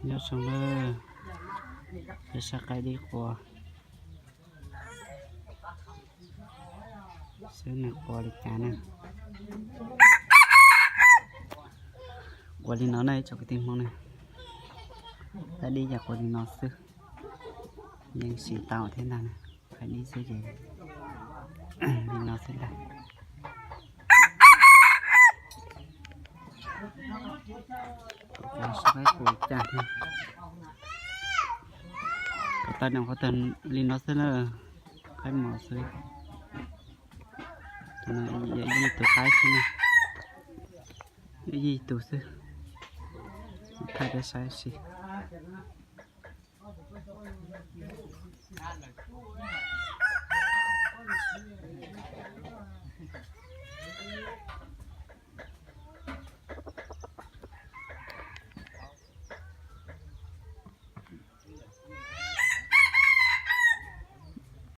Nyob zoo na, peb saib qaib dib quas xwb nws quas li cas na. Quas li no na ib tsoom kwv tij Hmoob na, qaib dib ces quas li no xwb, yeej siv tau thiab ntag na. Qaib dib xwb ces li no xwb ntag. Saib qaib quas li cas thiab. Qhov tag nrho qhov tag li no xwb na, qaib mos xwb. Yog ib tus qaib xwb na, ib tus xwb, thaij peb saib xwb.